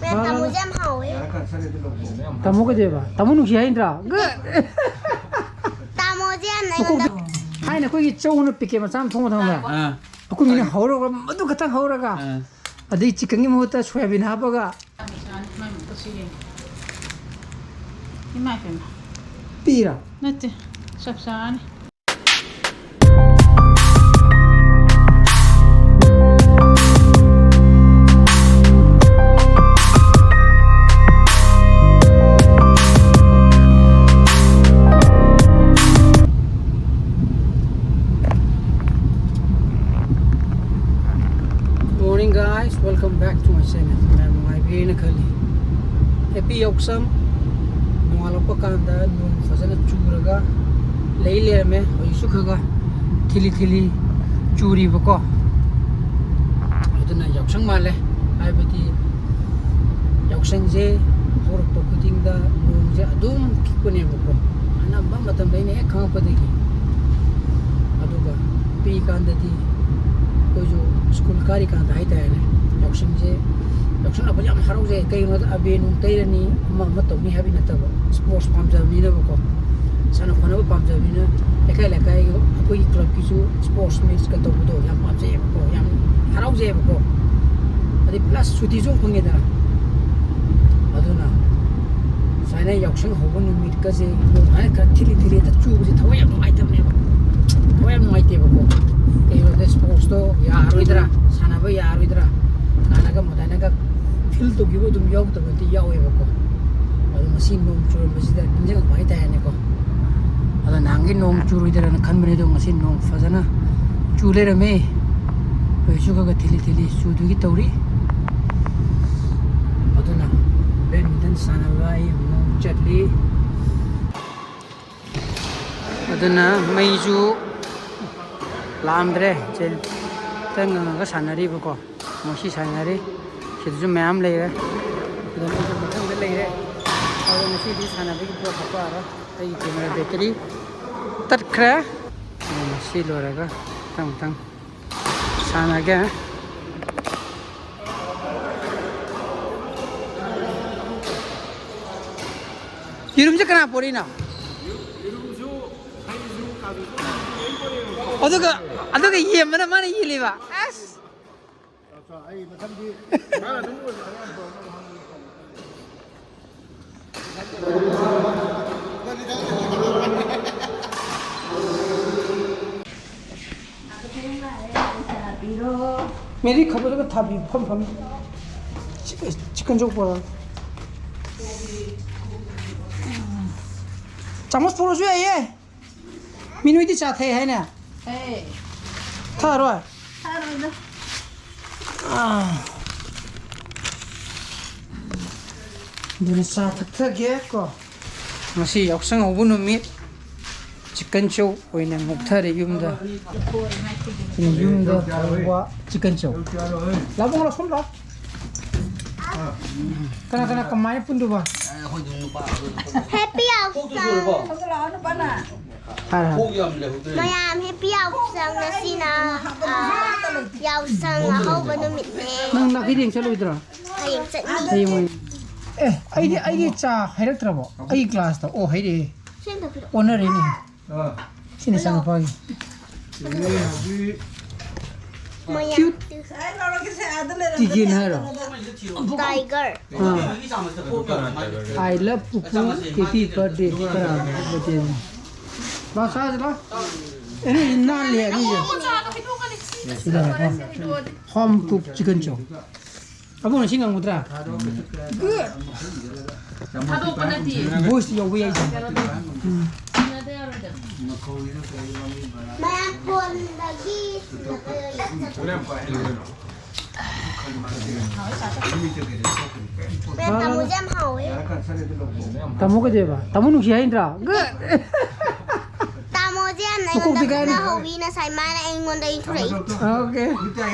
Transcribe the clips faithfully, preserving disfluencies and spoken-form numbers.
ꯃꯦꯝ, ꯇꯥꯃꯣꯁꯦ ꯌꯥꯝ ꯍꯥꯎꯋꯦ꯫ ꯇꯥꯃꯣ ꯀꯩꯗꯧꯕ? ꯇꯥꯃꯣ ꯅꯨꯡꯁꯤ ꯍꯥꯏꯗ꯭ꯔꯥ? ꯇꯥꯃꯣꯁꯦ ꯌꯥꯝꯅ ꯑꯩꯉꯣꯟꯗ ꯊꯥꯏꯅ ꯑꯩꯈꯣꯏꯒꯤ ꯆꯧꯅ ꯄꯤꯀꯦꯠ ꯃꯆꯥ ꯑꯃ ꯊꯣꯡꯕ ꯊꯝꯕ꯭ꯔꯥ? ꯑꯥ꯫ ꯑꯩꯈꯣꯏ ꯃꯤꯅ ꯍꯧꯔꯒ ꯃꯗꯨ ꯈꯛꯇꯪ ꯍꯧꯔꯒ ꯑꯥ꯫ ꯑꯗꯩ ꯆꯤꯛꯀꯟꯒꯤ ꯃꯍꯨꯠꯇ ꯁꯣꯌꯥꯕꯤꯟ ꯍꯥꯞꯄꯒ ꯏꯃꯥꯏ ꯄꯦꯝꯃ꯫ ꯄꯤꯔꯥ? ꯅꯠꯇꯦ, ꯆꯞ ꯆꯥꯔꯅꯤ꯫ Morning guys, welcome back to my channel. ꯃꯌꯥꯝ ꯅꯨꯡꯉꯥꯏꯕꯤꯔꯦꯅ ꯈꯜꯂꯤ꯫ Happy ꯌꯥꯎꯁꯪ꯫ ꯅꯣꯡꯉꯥꯜꯂꯛꯄ ꯀꯥꯟꯗ ꯅꯣꯡ ꯐꯖꯅ ꯆꯨꯔꯒ ꯂꯩ ꯂꯩꯔꯝꯃꯦ꯫ ꯍꯧꯖꯤꯛꯁꯨ ꯈꯔ ꯈꯔ ꯊꯤꯂꯤ ꯊꯤꯂꯤ ꯆꯨꯔꯤꯕꯀꯣ꯫ ꯑꯗꯨꯅ ꯌꯥꯎꯁꯪ ꯃꯥꯜꯂꯦ꯫ ꯍꯥꯏꯕꯗꯤ ꯌꯥꯎꯁꯪꯁꯦ ꯍꯧꯔꯛꯄ ꯈꯨꯗꯤꯡꯗ ꯅꯣꯡꯁꯦ ꯑꯗꯨꯝ ꯈꯤꯛꯄꯅꯦꯕꯀꯣ꯫ ꯑꯅꯝꯕ ꯃꯇꯝꯗ ꯑꯩꯅ ꯍꯦꯛ ꯈꯪꯉꯛꯄꯗꯒꯤ꯫ ꯑꯗꯨꯒ ꯄꯤꯛꯏꯀꯥꯟꯗꯗꯤ ꯑꯩꯈꯣꯏꯁꯨ ꯁ꯭ꯀꯨꯜ ꯀꯥꯔꯤꯀꯥꯟꯗ ꯍꯥꯏꯇꯥꯔꯦꯅꯦ, ꯌꯥꯎꯁꯪꯁꯦ, ꯌꯥꯎꯁꯪ ꯂꯥꯛꯄꯁꯦ ꯌꯥꯝ ꯍꯔꯥꯎꯖꯩ꯫ ꯀꯩꯒꯤꯅꯣꯗ ꯑꯕꯦꯔ ꯅꯨꯡ ꯇꯩꯔꯅꯤ, ꯑꯃ ꯑꯃ ꯇꯧꯅꯤ ꯍꯥꯏꯕꯒꯤ ꯅꯠꯇꯕ, ꯁ꯭ꯄꯣꯔꯠꯁ ꯄꯥꯝꯖꯕꯅꯤꯅꯕꯀꯣ, ꯁꯥꯟꯅ ꯈꯣꯠꯅꯕ ꯄꯥꯝꯖꯕꯅꯤꯅ ꯂꯩꯀꯥꯏ ꯂꯩꯀꯥꯏꯒꯤ ꯑꯩꯈꯣꯏꯒꯤ ꯀ꯭ꯂꯕꯀꯤꯁꯨ ꯁ꯭ꯄꯣꯔꯠꯁ ꯃꯤꯠꯁꯀ ꯇꯧꯕꯗꯣ ꯌꯥꯝ ꯄꯥꯝꯖꯩꯌꯦꯕꯀꯣ, ꯌꯥꯝ ꯍꯔꯥꯎꯖꯩꯌꯦꯕꯀꯣ꯫ ꯑꯗꯩ ꯄ꯭ꯂꯁ ꯁꯨꯇꯤꯁꯨ ꯑꯃꯨꯛ ꯐꯪꯉꯦꯗꯅ꯫ ꯑꯗꯨꯅ ꯁꯨꯃꯥꯏꯅ ꯌꯥꯎꯁꯪ ꯍꯧꯕ ꯅꯨꯃꯤꯠꯀꯁꯦ ꯅꯣꯡ ꯍꯥꯏꯔ ꯈꯔ ꯊꯤꯂꯤ ꯊꯤꯂꯤꯗ ꯆꯨꯕꯁꯦ ꯊꯋꯥꯏ ꯌꯥꯝ ꯅꯨꯡꯉꯥꯏꯇꯕꯅꯦꯕ꯫ ꯊꯋꯥꯏ ꯌꯥꯝ ꯅꯨꯡꯉꯥꯏꯇꯦꯕꯀꯣ꯫ ꯀꯩꯒꯤꯅꯣꯗ ꯁ꯭ꯄꯣꯔꯠꯁꯇꯣ ꯌꯥꯔꯣꯏꯗ꯭ꯔꯥ, ꯁꯥꯟꯅꯕ ꯌꯥꯔꯣꯏꯗ꯭ꯔꯥ, ꯀꯥꯏꯅꯒ ꯃꯗꯥꯏꯅꯒ ꯐꯤꯜ ꯇꯧꯈꯤꯕ ꯑꯗꯨꯝ ꯌꯥꯎꯗꯕꯗꯤ ꯌꯥꯎꯋꯦꯕꯀꯣ꯫ ꯑꯗꯣ ꯉꯁꯤ ꯅꯣꯡ ꯆꯨꯔꯝꯕꯁꯤꯗ ꯅꯤꯡꯁꯤꯡꯉꯛꯄ ꯍꯥꯏꯇꯥꯔꯦꯅꯦꯀꯣ꯫ ꯑꯗꯣ ꯅꯍꯥꯟꯒꯤ ꯅꯣꯡ ꯆꯨꯔꯣꯏꯗ꯭ꯔꯅ ꯈꯟꯕꯅꯦ, ꯑꯗꯣ ꯉꯁꯤ ꯅꯣꯡ ꯐꯖꯅ ꯆꯨ ꯂꯩꯔꯝꯃꯦ꯫ ꯍꯧꯖꯤꯛꯁꯨ ꯈꯔ ꯈꯔ ꯊꯤꯂꯤ ꯊꯤꯂꯤ ꯆꯨꯗꯨꯒꯤ ꯇꯧꯔꯤ꯫ ꯑꯗꯨꯅ ꯕꯦꯗꯃꯤꯟꯇꯟ ꯁꯥꯟꯅꯕ ꯑꯩ ꯑꯃꯨꯛ ꯆꯠꯂꯤ꯫ ꯑꯗꯨꯅ ꯃꯩꯁꯨ ꯂꯥꯛꯑꯝꯗ꯭ꯔꯦ꯫ ꯆꯦ-, ꯇ ꯉꯪꯉꯒ ꯁꯥꯟꯅꯔꯤꯕꯀꯣ꯫ ꯃꯣꯏꯁꯤ ꯁꯥꯟꯅꯔꯤ꯫ ꯁꯤꯗꯁꯨ ꯃꯌꯥꯝ ꯂꯩꯔꯦ꯫ ꯑꯗꯣ ꯃꯣꯏꯁꯨ ꯃꯊꯪꯗ ꯂꯩꯔꯦ꯫ ꯑꯗꯣ ꯉꯁꯤꯗꯤ ꯁꯥꯟꯅꯕꯒꯤ ꯄꯣꯠ ꯍꯥꯞꯄꯛꯑꯔꯣꯏ꯫ ꯑꯩꯒꯤ ꯀꯦꯃꯦꯔꯥ ꯕꯦꯇꯔꯤ ꯇꯠꯈ꯭ꯔꯦ꯫ ꯑꯗꯨꯅ ꯁꯤ ꯂꯣꯏꯔꯒ ꯃꯊꯪ ꯃꯊꯪ ꯁꯥꯟꯅꯒꯦ꯫ ꯌꯦꯔꯨꯝꯁꯦ ꯀꯅꯥ ꯄꯣꯔꯤꯅꯣ? ꯑꯗꯨꯒ, ꯑꯗꯨꯒ ꯌꯦꯟꯕꯅ ꯃꯥꯅ ꯌꯦꯜꯂꯤꯕ꯫ ꯑꯁ! ꯑꯩ ꯃꯊꯪꯗꯤ ꯃꯥꯅ ꯑꯗꯨꯝ ꯑꯣꯏꯕ꯫ ꯃꯦꯔꯤ ꯈꯕꯔꯒ ꯊꯥꯕꯤ ꯐꯝ ꯐꯝ꯫ ꯆꯤꯛꯀꯟ ꯆꯧ ꯄꯣꯔꯛꯑꯣ꯫ ꯆꯥꯃꯁ ꯄꯨꯔꯁꯨ ꯌꯥꯏꯌꯦ꯫ ꯃꯤ ꯅꯣꯏꯗꯤ ꯆꯥ ꯊꯛꯑꯦ ꯍꯥꯏꯅꯦ? ꯑꯦ꯫ ꯊꯛꯑꯔꯣꯏ? ꯊꯛꯑꯔꯣꯏꯗ꯫ ꯑꯥ꯫ ꯑꯗꯨꯅ ꯆꯥ ꯊꯛꯊꯒꯦ ꯀꯣ꯫ ꯉꯁꯤ ꯌꯥꯎꯁꯪ ꯍꯧꯕ ꯅꯨꯃꯤꯠ꯫ ꯆꯤꯛꯀꯟ ꯆꯧ ꯑꯣꯏꯅ ꯉꯧꯊꯔꯦ ꯌꯨꯝꯗ꯫ ꯌꯨꯝꯗ ꯍꯧꯕ ꯆꯤꯛꯀꯟ ꯆꯧ꯫ ꯂꯥꯛꯑꯣ, ꯂꯥꯛꯑꯣ, ꯁꯣꯝ ꯂꯥꯛꯑꯣ꯫ ꯀꯅꯥ ꯀꯅꯥ ꯀꯃꯥꯏꯅ ꯄꯨꯟꯗꯣꯏꯕ? ꯍꯦꯄꯤ ꯌꯥꯎꯁꯪ꯫ ꯍꯥꯏꯔꯣ, ꯍꯥꯏꯔꯣ꯫ ꯃꯌꯥꯝ ꯍꯦꯄꯤ ꯌꯥꯎꯁꯪ꯫ ꯉꯁꯤꯅ, ꯑ, ꯌꯥꯎꯁꯪ ꯑꯍꯧꯕ ꯅꯨꯃꯤꯠꯅꯦ꯫ ꯅꯪ ꯅꯥꯀꯩ ꯌꯦꯡ ꯆꯠꯂꯣꯏꯗ꯭ꯔꯣ? ꯍꯌꯦꯡ ꯆꯠꯅꯤ꯫ ꯍꯌꯦꯡ ꯑꯣꯏꯅ꯫ ꯑꯦ, ꯑꯩꯗꯤ, ꯑꯩꯗꯤ ꯆꯥ ꯍꯥꯏꯔꯛꯇ꯭ꯔꯕꯣ? ꯑꯩꯒꯤ ꯒ꯭ꯂꯥꯁꯇ꯫ ꯑꯣ, ꯍꯥꯏꯔꯛꯑꯦ꯫ ꯁꯦꯝꯗ ꯄꯤꯔꯛꯑꯣ꯫ ꯑꯣꯟꯅꯔꯦꯅꯦ꯫ ꯑꯥ꯫ ꯁꯤꯅ ꯏꯆꯥꯅꯨꯄꯥꯒꯤ꯫ ꯃꯌꯥꯝ꯫ ꯀ꯭ꯌꯨꯠ꯫ ꯇꯤꯒꯦꯟ ꯍꯥꯏꯔꯣ? ꯇꯥꯏꯒꯔ꯫ ꯑꯥ꯫ I love ꯄꯨꯄꯨ, happy birthday꯫ ꯀꯅꯥ birthday? ꯂꯥꯎ, ꯆꯥꯁꯤ ꯂꯥꯎ꯫ ꯑꯦ, ꯅꯣꯏ ꯅꯥꯜꯂꯦ ꯑꯅꯤꯁꯦ꯫ ꯁꯤꯗ ꯂꯥꯎ꯫ Home cook chicken chow꯫ ꯑꯕꯨꯡꯅ ꯁꯤ ꯉꯝꯒꯗ꯭ꯔꯥ? ꯊꯥꯗꯣꯛꯄ ꯅꯠꯇꯦ꯫ ꯚꯣꯏꯁꯇꯤ ꯌꯧꯕ ꯌꯥꯏ꯫ ꯎꯝ꯫ ꯃꯌꯥꯝ ꯐꯣꯟꯗꯒꯤ ꯃꯌꯥꯝ ꯇꯥꯃꯣꯁꯦ ꯌꯥꯝ ꯍꯥꯎꯋꯦ꯫ ꯇꯥꯃꯣ ꯀꯩꯗꯧꯕ? ꯇꯥꯃꯣ ꯅꯨꯡꯁꯤ ꯍꯥꯏꯗ꯭ꯔꯥ? ꯇꯥꯃꯣꯁꯦ ꯌꯥꯝꯅ ꯃꯀꯣꯛꯇꯤ ꯑꯩꯉꯣꯟꯗ ꯀꯥꯏꯅꯤ꯫ ꯐꯨꯅꯍꯧꯕꯤꯅ ꯁꯥꯏ ꯃꯥꯅ ꯑꯩꯉꯣꯟꯗ ꯏꯟꯊꯣꯔꯛꯏ꯫ ꯑꯣꯀꯦ꯫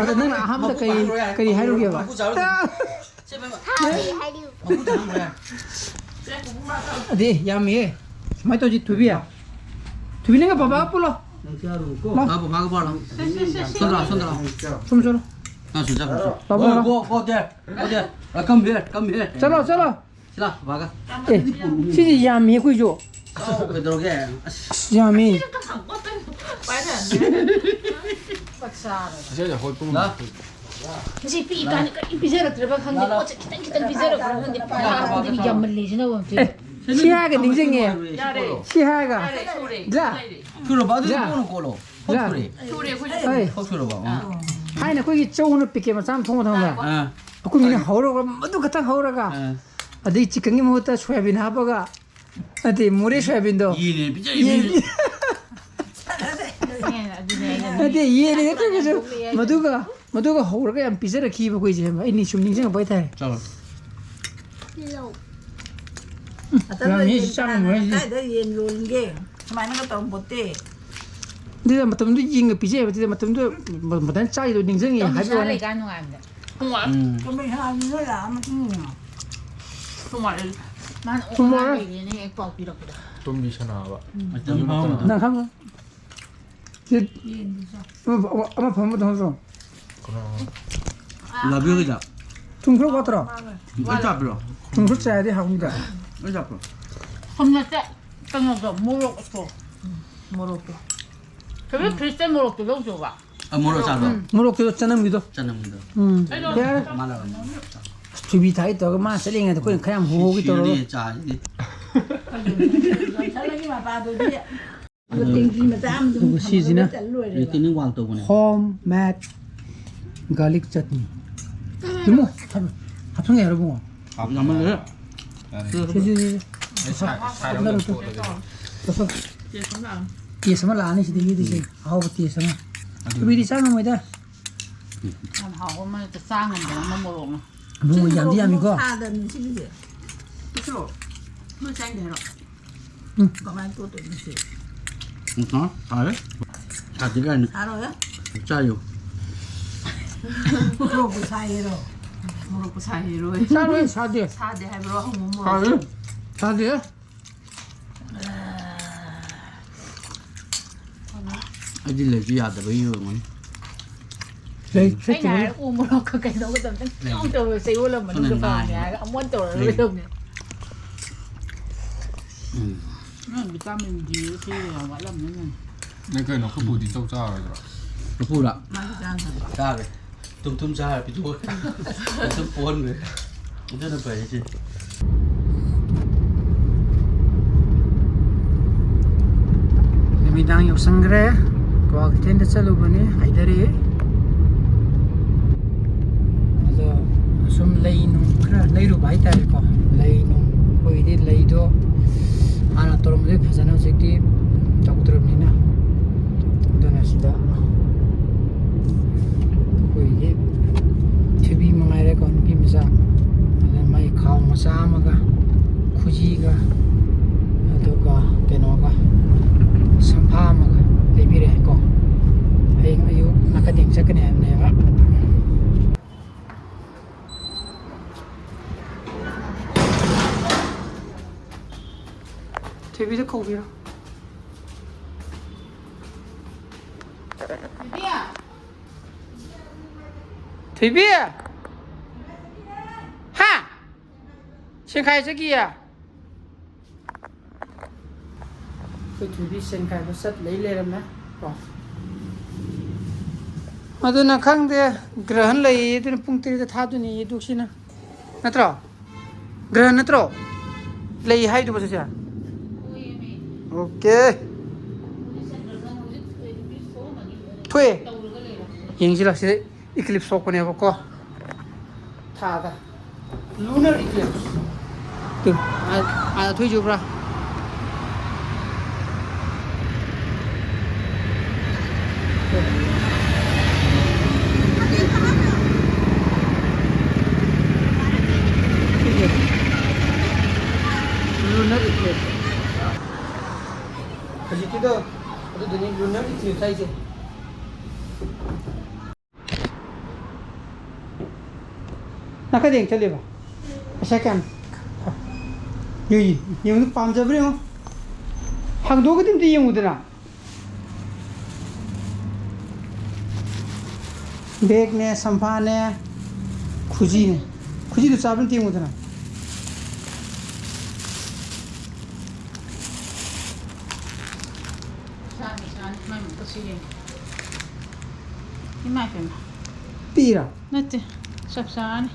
ꯑꯗꯣ ꯅꯪꯅ ꯑꯍꯥꯟꯕꯗ ꯀꯔꯤ, ꯀꯔꯤ ꯍꯥꯏꯔꯨꯒꯦꯕ? ꯍꯥꯎꯋꯦ ꯍꯥꯏꯔꯤꯕ꯫ ꯑꯗꯤ ꯌꯥꯝꯃꯤꯍꯦ꯫ ꯁꯨꯃꯥꯏꯅ ꯇꯧꯁꯤ ꯊꯣꯏꯕꯤ꯫ ꯊꯣꯏꯕꯤ ꯅꯪꯒ ꯕꯕꯥꯒ ꯄꯨꯜꯂꯣ꯫ ꯅꯪ ꯆꯥꯔꯨꯀꯣ꯫ ꯂꯥꯛ꯫ ꯂꯥꯛꯑꯣ, ꯃꯥꯒ ꯄꯥꯎ ꯂꯥꯛꯑꯣ꯫ ꯁꯣꯝꯗ ꯂꯥꯛꯑꯣ, ꯁꯣꯝꯗ ꯂꯥꯛꯑꯣ꯫ ꯁꯨꯝ ꯆꯠꯂꯣ꯫ ꯅꯪ ꯁꯨꯝ ꯆꯠꯈ꯭ꯔꯣ, ꯁꯨꯝ꯫ ꯂꯥꯛꯑꯣ, ꯂꯥꯛꯑꯣ꯫ Go, go there, go there. Uh, come here, come here. ꯆꯠꯂꯣ, ꯆꯠꯂꯣ꯫ ꯁꯤ ꯂꯥꯛꯑꯣ, ꯃꯥꯒ꯫ ꯑꯦ, ꯁꯤꯗꯤ ꯌꯥꯝꯃꯤ ꯑꯩꯈꯣꯏꯁꯨ꯫ ꯆꯥꯎ, ꯀꯩꯗꯧꯔꯒꯦ? ꯑꯁ꯫ ꯑꯁ, ꯌꯥꯝꯃꯤ꯫ ꯑꯁꯤꯗ ꯍꯣꯏ ꯄꯨꯡ ꯂꯥꯛꯑꯣ꯫ ꯃꯁꯤ ꯄꯤꯛꯏꯀꯥꯟꯗ ꯀꯔꯤ ꯄꯤꯖꯔꯛꯇ꯭ꯔꯕ ꯈꯪꯗꯦ꯫ ꯄꯣꯠꯁꯦ ꯈꯤꯇꯪ ꯈꯤꯇꯪ ꯄꯤꯖꯔꯛꯄ꯭ꯔꯥ ꯈꯪꯗꯦ꯫ ꯄꯥꯏꯔꯛꯑꯣ, ꯄꯥꯏꯔꯛꯑꯣ꯫ ꯌꯥꯝꯃꯜꯂꯦ ꯁꯤꯅ ꯑꯃꯨꯛ꯫ ꯑꯦ, ꯁꯤ ꯍꯥꯏꯔꯒ ꯅꯤꯡꯁꯤꯡꯉꯦ꯫ ꯌꯥꯔꯦ꯫ ꯁꯤ ꯍꯥꯏꯔꯒ꯫ ꯌꯥꯔꯦ, ꯁꯨꯔꯦ꯫ ꯖꯥ꯫ ꯁꯨꯔꯕ? ꯑꯗꯨꯗꯤ ꯖꯥ꯫ ꯀꯣꯟꯅ ꯀꯣꯜꯂꯣ꯫ ꯖꯥ꯫ ꯊꯣꯛꯇ꯭ꯔꯦ꯫ ꯁꯨꯔꯦ, ꯑꯩꯈꯣꯏ꯫ ꯍꯣꯏ꯫ ꯊꯣꯛ ꯁꯨꯔꯕ? ꯎꯝ꯫ ꯊꯥꯏꯅ ꯑꯩꯈꯣꯏꯒꯤ ꯆꯧꯅ packet ꯃꯆꯥ ꯑꯃ ꯊꯣꯡꯕ ꯊꯝꯕ꯭ꯔꯥ? ꯑꯥ꯫ ꯑꯩꯈꯣꯏ ꯃꯤꯅ ꯍꯧꯔꯒ ꯃꯗꯨ ꯈꯛꯇꯪ ꯍꯧꯔꯒ, ꯑꯥ꯫ ꯑꯗꯩ chickenꯒꯤ ꯃꯍꯨꯠꯇ ꯁꯣꯌꯥꯕꯤꯟ ꯍꯥꯞꯄꯒ, ꯅꯠꯇꯦ, ꯃꯣꯔꯦ ꯁꯣꯌꯥꯕꯤꯟꯗꯣ꯫ ꯌꯦꯟꯅꯦ ꯄꯤꯖꯔꯤꯁꯦ꯫ ꯌꯦꯟ꯫ ꯑꯦ, ꯑꯗꯨꯅꯦ ꯑꯩꯅ ꯅꯠꯇꯦ, ꯌꯦꯟꯅꯦ ꯅꯠꯇ꯭ꯔꯒꯁꯨ ꯃꯗꯨꯒ, ꯃꯗꯨꯒ ꯍꯧꯔꯒ ꯌꯥꯝ ꯄꯤꯖꯔꯛꯈꯤꯕ ꯑꯩꯈꯣꯏꯁꯦ, ꯑꯩ ꯅꯤꯡ-, ꯁꯨꯝ ꯅꯤꯡꯁꯤꯡꯉꯛꯄ ꯍꯥꯏꯇꯥꯔꯦ꯫ ꯆꯥꯎ꯫ ꯌꯥꯝ ꯃꯤꯁꯤ ꯆꯥ ꯉꯝꯃꯣꯏ ꯍꯥꯏꯁꯦ꯫ ꯀꯥꯏꯗ ꯌꯦꯟ ꯌꯣꯟꯒꯦ? ꯁꯨꯃꯥꯏꯅꯒ ꯇꯧꯔꯝꯄꯣꯠꯇꯦ꯫ ꯑꯗꯨꯗ ꯃꯇꯝꯗꯨ ꯌꯦꯡꯉ ꯄꯤꯖꯩ ꯍꯥꯏꯕꯗꯨꯗ ꯃꯇꯝꯗꯨ ꯃ-, ꯃꯇꯝ ꯆꯥꯔꯤꯗꯣ ꯅꯤꯡꯁꯤꯡꯉꯤ ꯇꯣꯝꯕꯤ ꯍꯥꯏꯕ ꯁꯅꯥ ꯋꯥꯅꯤ꯫ ꯂꯩꯀꯥꯟ ꯅꯨꯡꯉꯥꯏꯕꯅꯦ꯫ ꯎꯝ꯫ ꯇꯣꯝꯕꯤ ꯁꯅꯥꯗꯨꯅ ꯂꯥꯛꯑ ꯃꯇꯨꯡ ꯏꯟꯅ꯫ ꯅꯨꯡꯉꯥꯏ꯫ ꯃꯥꯅ ꯑꯣꯛ ꯅꯨꯡꯉꯥꯏ꯫ ꯃꯅꯥ ꯂꯩꯔꯦꯅ ꯍꯦꯛ ꯄꯥꯎ ꯄꯤꯔꯛꯄꯗ꯫ ꯇꯣꯝꯕꯤ ꯁꯅꯥꯕ꯫ ꯃꯇꯝ ꯐꯥꯎ ꯅꯪ ꯈꯪꯕ꯭ꯔꯥ? ꯁꯤ ꯑꯃ, ꯑꯃ ꯐꯝꯕꯗꯣ ꯅꯠꯇ꯭ꯔꯣ? ꯀꯩꯅꯣ꯫ ꯂꯥꯕꯤꯒꯤꯗ꯫ ꯊꯨꯝ ꯈꯔ ꯋꯥꯠꯇ꯭ꯔꯣ? ꯂꯣꯏ ꯆꯥꯕꯤꯔꯣ꯫ ꯊꯨꯝ ꯈꯔ ꯆꯥꯏꯔꯗꯤ ꯍꯥꯎꯅꯤꯗ꯫ ꯂꯣꯏ ꯆꯥꯕꯤꯔꯣ꯫ ꯊꯨꯝ ꯅꯠꯇꯦ, ꯀꯩꯅꯣꯗꯣ, ꯃꯣꯔꯣꯛꯇꯣ꯫ ꯎꯝ, ꯃꯣꯔꯣꯛꯇꯣ꯫ ꯀꯩꯅꯣ, ꯐ꯭ꯔꯤꯖꯇ ꯃꯣꯔꯣꯛꯇꯣ ꯂꯧꯗꯧꯕ꯫ ꯑ, ꯃꯣꯔꯣꯛ ꯆꯥꯗ꯭ꯔꯣ? ꯎꯝ, ꯃꯣꯔꯣꯛꯇꯣ ꯆꯅꯝꯒꯤꯗꯣ꯫ ꯆꯅꯝꯒꯤꯗꯣ꯫ ꯎꯝ, ꯑꯩꯗꯣ ꯌꯥꯔꯦ꯫ ꯃꯥꯟꯅꯕꯅꯦ꯫ ꯊꯣꯏꯕꯤ ꯊꯥꯏ ꯇꯧꯔꯒ ꯃꯥ ꯆꯠꯂꯤꯉꯩꯗ ꯑꯩꯈꯣꯏꯅ ꯈꯔ ꯌꯥꯝ ꯍꯨꯍꯧꯒꯦ ꯇꯧꯔꯒ꯫ ꯁꯤꯔꯅꯤ ꯆꯥꯁꯤꯗꯤ꯫ ꯆꯠꯂꯒꯤ ꯃꯄꯥꯗꯨꯗꯤ꯫ ꯑꯗꯨꯒ ꯁꯤꯁꯤꯅ ꯆꯠ ꯂꯣꯏꯔꯦꯕ꯫ Retaining wall ꯇꯧꯕꯅꯦ꯫ Home made garlic chutney꯫ ꯏꯕꯨꯡꯉꯣ, ꯍꯥꯞ-, ꯍꯥꯞꯆꯟꯒꯦ ꯍꯥꯏꯔꯣ, ꯏꯕꯨꯡꯉꯣ? ꯍꯥꯞ-, ꯌꯥꯝꯃꯜꯂꯦ꯫ ꯁꯤ, ꯁꯤ, ꯁꯤ, ꯁꯤ꯫ ꯑꯩ ꯁꯥꯏ-, ꯁꯥꯏꯗ ꯑꯗꯨꯝ ꯇꯣꯠꯂꯒꯦ꯫ ꯇꯣꯠꯂꯣ꯫ Taste ꯑꯃ ꯂꯥꯛꯑꯅꯤ꯫ Taste ꯑꯃ ꯂꯥꯛꯑꯅꯤ ꯁꯤꯗꯒꯤꯗꯤ ꯁꯤ꯫ ꯎꯝ꯫ ꯑꯍꯥꯎꯕ taste ꯑꯃ꯫ ꯑꯗꯨꯅꯤ꯫ ꯊꯣꯏꯕꯤꯗꯤ ꯆꯥ ꯉꯝꯃꯣꯏꯗ꯫ ꯎꯝ꯫ ꯌꯥꯝ ꯍꯥꯎꯕ ꯑꯃ ꯆꯥ ꯉꯝꯗꯕ ꯑꯃ ꯃꯣꯔꯣꯛ ꯑꯃ꯫ ꯏꯕꯨꯡꯉꯣ, ꯌꯥꯝꯗꯤ ꯌꯥꯝꯃꯤꯀꯣ? ꯊꯥꯗꯕꯅꯤ ꯁꯤꯒꯤꯁꯦ꯫ ꯀꯩꯁꯨ ꯅꯣꯏ ꯆꯥꯅꯤꯡꯗꯦ ꯍꯥꯏꯔꯣ? ꯎꯝ꯫ ꯀꯃꯥꯏꯅ ꯇꯣꯠꯇꯣꯏꯅꯣ ꯁꯤ? ꯎꯝ, ꯍꯥ? ꯁꯥꯔꯦ? ꯁꯥꯗꯦ ꯀꯥꯏꯅ꯫ ꯁꯥꯔꯣꯏꯍꯦ꯫ ꯆꯥꯏꯌꯣ꯫ ꯃꯣꯔꯣꯛꯄꯨ ꯁꯥꯏꯔꯣ? ꯃꯣꯔꯣꯛꯄꯨ ꯁꯥꯏꯔꯣ? ꯆꯥꯔꯣꯏ, ꯁꯥꯗꯦ꯫ ꯁꯥꯗꯦ ꯍꯥꯏꯕ꯭ꯔꯣ? ꯑꯍꯨꯝ ꯃꯣꯔꯣꯛ꯫ ꯁꯥꯗꯦ꯫ ꯁꯥꯗꯦ꯫ ꯑꯩꯗꯤ ꯂꯩꯁꯨ ꯌꯥꯗꯕꯒꯤ ꯑꯣꯏꯔꯝꯒꯅꯤ꯫ ꯂꯩ ꯑꯩꯅ ꯆꯠꯇꯕꯒꯤ꯫ ꯍꯥꯏꯔ ꯎ ꯃꯣꯔꯣꯛꯀ ꯀꯩꯅꯣꯒ ꯑꯗꯨꯝ ꯇꯪ ꯂꯩ꯫ ꯇꯧꯔ ꯆꯌꯣꯜ ꯑꯃ ꯃꯅꯨꯡꯗ ꯁꯣꯝꯗ ꯄꯥꯝꯃꯦ ꯅꯥꯏ꯫ ꯍꯥꯏꯔꯒ ꯑꯃꯣꯟ ꯇꯧꯔꯒ ꯂꯩ꯫ ꯂꯩꯔꯝꯃꯦ꯫ ꯎꯝ꯫ ꯅꯪ vitamin D ꯁꯤ ꯌꯥꯝ ꯋꯥꯠꯂꯝꯅꯤ ꯅꯪ꯫ ꯅꯪ ꯀꯩꯅꯣ, ꯑꯩꯈꯣꯏ ꯄꯨꯗꯤ ꯆꯧ ꯆꯥꯔꯣꯏꯗ꯭ꯔꯣ? ꯂꯐꯨꯔꯥ? ꯃꯥꯗꯤ ꯆꯥꯗꯕꯅꯤ꯫ ꯆꯥꯔꯦ꯫ ꯇꯨꯝ ꯇꯨꯝ ꯆꯥꯔ ꯄꯤꯊꯣꯛꯑꯦ꯫ ꯑꯗꯨꯝ ꯄꯣꯟꯈ꯭ꯔꯦ꯫ ꯑꯗꯨꯅ ꯐꯩ ꯁꯤ꯫ ꯅꯨꯃꯤꯗꯥꯡ ꯌꯧꯁꯟꯈ꯭ꯔꯦ꯫ ꯀ꯭ꯋꯥ ꯀꯩꯊꯦꯜꯗ ꯆꯠꯂꯨꯕꯅꯤ, ꯍꯥꯏꯗꯔꯛꯑꯦ꯫ ꯑꯗꯣ ꯁꯨꯝ ꯂꯩ ꯅꯨꯡ ꯈꯔ ꯂꯩꯔꯨꯕ ꯍꯥꯏꯇꯥꯔꯦꯀꯣ꯫ ꯂꯩ ꯅꯨꯡ, ꯑꯩꯈꯣꯏꯒꯤꯗꯤ ꯂꯩꯗꯣ ꯍꯥꯟꯅ ꯇꯧꯔꯝꯕꯗꯤ ꯐꯖꯅ ꯍꯧꯖꯤꯛꯇꯤ ꯇꯧꯗ꯭ꯔꯕꯅꯤꯅ꯫ ꯑꯗꯨꯅ ꯁꯤꯗ ꯑꯩꯈꯣꯏꯒꯤ ꯊꯣꯏꯕꯤ ꯃꯉꯥꯏꯔꯦꯀꯣ, ꯅꯨꯄꯤ ꯃꯆꯥ꯫ ꯑꯗ ꯃꯥꯏ ꯈꯥꯎ ꯃꯆꯥ ꯑꯃꯒ, ꯈꯨꯖꯤꯒ, ꯑꯗꯨꯒ ꯀꯩꯅꯣꯒ, ꯁꯝꯐꯥ ꯑꯃꯒ ꯂꯩꯕꯤꯔꯛꯑꯦꯀꯣ꯫ ꯍꯌꯦꯡ ꯑꯌꯨꯛ ꯅꯥꯀꯗꯦꯡ ꯆꯠꯀꯅꯤ ꯍꯥꯏꯕꯅꯦꯕ꯫ ꯊꯣꯏꯕꯤꯗ ꯀꯧꯕꯤꯔꯣ꯫ ꯊꯣꯏꯕꯤ! ꯍꯥ? ꯁꯦꯡꯈꯥꯏ ꯆꯠꯈꯤꯌꯦ? ꯑꯩꯈꯣꯏ ꯊꯣꯏꯕꯤ ꯁꯦꯟ ꯈꯥꯏꯕ ꯆꯠ ꯂꯩ ꯂꯩꯔꯝꯃꯦ ꯀꯣ꯫ ꯑꯗꯨꯅ ꯈꯪꯗꯦ, ꯒ꯭ꯔꯍꯟ ꯂꯩꯌꯦ, ꯑꯗꯨꯅ ꯄꯨꯡ ꯇꯔꯦꯠꯇ ꯊꯥꯗꯣꯏꯅꯦꯌꯦ ꯗꯨꯛꯁꯤꯅ꯫ ꯅꯠꯇ꯭ꯔꯣ? ꯒ꯭ꯔꯍꯟ ꯅꯠꯇ꯭ꯔꯣ? ꯂꯩ ꯍꯥꯏꯗꯨꯕꯨ ꯁꯤꯁꯦ? ꯑꯣꯀꯦ꯫ ꯊꯣꯛꯑꯦ꯫ ꯌꯦꯡꯁꯤꯜꯂꯣ, ꯁꯤꯗ eclipse ꯊꯣꯛꯄꯅꯦꯕꯀꯣ꯫ ꯊꯥꯗ꯫ Lunar eclipse꯫ ꯇꯨ, ꯑꯥ, ꯑꯥꯗ ꯊꯣꯛꯏꯁꯦ ꯎꯕ꯭ꯔꯥ? ꯁꯤꯁꯦ꯫ Lunar eclipse꯫ ꯍꯧꯖꯤꯛꯀꯤꯗꯣ ꯑꯗꯨꯗꯨꯅꯤ lunar eclipse ꯍꯥꯏꯁꯦ꯫ ꯅꯥꯀꯗꯦꯡ ꯆꯠꯂꯦꯕ꯫ ꯄꯩꯁꯥ ꯀꯌꯥꯝ? ꯌꯦꯡꯉꯨ, ꯌꯦꯡꯉꯨ, ꯄꯥꯝꯖꯕ꯭ꯔꯥ ꯌꯦꯡꯉꯨ꯫ ꯍꯥꯡꯗꯣꯛꯑꯒꯗꯤ ꯑꯝꯇ ꯌꯦꯡꯉꯨꯗꯅ꯫ ꯕꯦꯒꯅꯦ, ꯁꯝꯐꯥꯅꯦ, ꯈꯨꯖꯤꯅꯦ꯫ ꯈꯨꯖꯤꯗꯨ ꯆꯥꯕ꯭ꯔꯥ ꯌꯦꯡꯉꯨꯗꯅ꯫ ꯆꯥꯅꯤ, ꯆꯥꯅꯤ꯫ ꯃꯥꯏ ꯃꯈꯨꯠꯁꯤ ꯌꯦꯡꯉꯨ꯫ ꯏꯃꯥ ꯏꯄꯦꯝꯃ꯫ ꯄꯤꯔꯣ? ꯅꯠꯇꯦ꯫ ꯆꯞ ꯆꯥꯔꯅꯤ꯫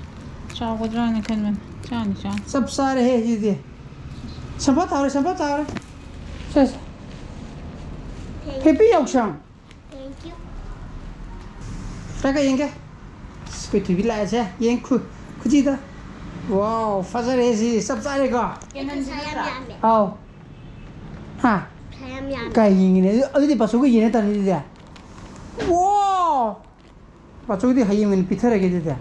ꯆꯥꯎꯒꯗ꯭ꯔꯥꯅ ꯈꯟꯕꯅꯤ꯫ ꯆꯥꯅꯤ, ꯆꯥꯅꯤ꯫ ꯆꯞ ꯆꯥꯔꯦꯍꯦ ꯁꯤꯗꯤ꯫ ꯁꯝꯐꯥ ꯇꯥꯍꯧꯔꯦ, ꯁꯝꯐꯥ ꯇꯥꯍꯧꯔꯦ꯫ ꯁꯦ, ꯁꯦ꯫ Happy ꯌꯥꯎꯁꯪ꯫ Thank you꯫ ꯇꯥꯛꯀ ꯌꯦꯡꯒꯦ꯫ ꯑꯁ, ꯑꯩꯈꯣꯏ ꯊꯣꯏꯕꯤ ꯂꯥꯛꯑꯦꯁꯦ꯫ ꯌꯦꯡ ꯈꯨ-, ꯈꯨꯖꯤꯗ꯫ ꯋꯥꯎ, ꯐꯖꯔꯦ ꯁꯤ꯫ ꯆꯞ ꯆꯥꯔꯦꯀꯣ꯫ ꯄꯩꯁꯥ ꯌꯥꯝ ꯌꯥꯝꯃꯦ꯫ ꯑꯥꯎ꯫ ꯍꯥ? ꯄꯩꯁꯥ ꯌꯥꯝ ꯌꯥꯝꯃꯦ꯫ ꯀꯥꯏ ꯌꯦꯡꯉꯤꯅꯦ? ꯑꯗꯨ-, ꯑꯗꯨꯗꯤ ꯕꯥꯆꯧꯒ ꯌꯦꯡꯉ ꯇꯥꯔꯦ ꯑꯗꯨꯗꯤ꯫ ꯋꯥꯎ! ꯕꯥꯆꯧꯗꯤ ꯍꯌꯦꯡ ꯑꯣꯏꯅ ꯄꯤꯊꯔꯒꯦ ꯑꯗꯨꯗꯤ꯫